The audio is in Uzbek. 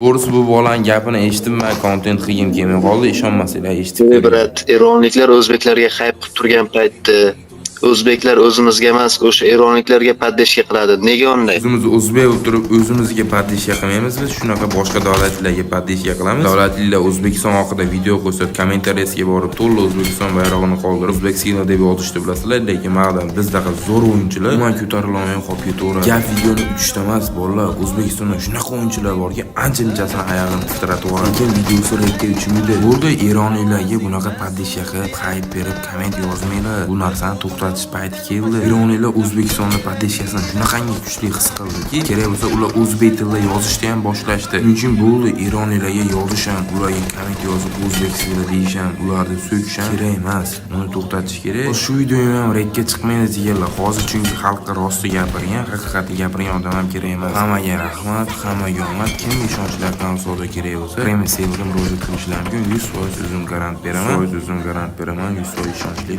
To'g'risi, bu bolani gapini eshitib, man kontent qilgim kelmay qoldi. Ishonmasanglar, eshitib Ey ko'ring. Брат, eronliklar o'zbeklarga хайп qilib turgan paytda o'zbeklar o'zimizga emas, o'sha eronliklarga поддержка qiladi. Nega unday? O'zimiz o'zbek bo'lib turib, o'zimizga поддержка qilmaymiz biz, shunaqa boshqa davlatlarga поддержка qilamiz. Davlatlilar O'zbekiston haqida video qo'ysa, kommentariyasiga borib, to'la O'zbekiston bayrog'ini qoldirib, "O'zbekiston" deb yozishdi, bilasizlar, lekin ma'lum, bizdaqa zo'r o'yinchilar umuman ko'tarila olmay qolib ketaveradi. Gap videoni uchishda emas, bolalar, O'zbekistonda shunaqa o'yinchilar borki, ancha munchasini oyog'ini titratib yuboradi. Lekin videosi rekka uchmaydi. Bo'ldi, eronliklarga bunaqa поддержка qilib, хайп berib, komment yozmanglar. Bu narsani to'xtatish payti keldi. Eronliklar O'zbekistonni поддержка sini shunaqangi kuchli his qildiki, kerak bo'lsa, ular o'zbek tilida yozishni ham boshlashdi. Shuning uchun bo'ldi, eronliklarga yozish ham, ularga komment yozib, "O'zbek tilida" deyish ham, ularni so'kish ham kerak emas. Uni to'xtatish kerak. Shu videoyim ham rekka chiqmaydi deganlar hozir, chunki xalqqa rosti gapirgan, haqiqatni gapirgan odam ham kerak emas. Hammaga rahmat, hammaga omad. Kim ishonchli akkaunt savdo kerak bo'lsa, Premium serverga murojaat qilishlari mumkin. 100% o'zim garant beraman. 100% o'zim garant beraman. 100% ishonchli.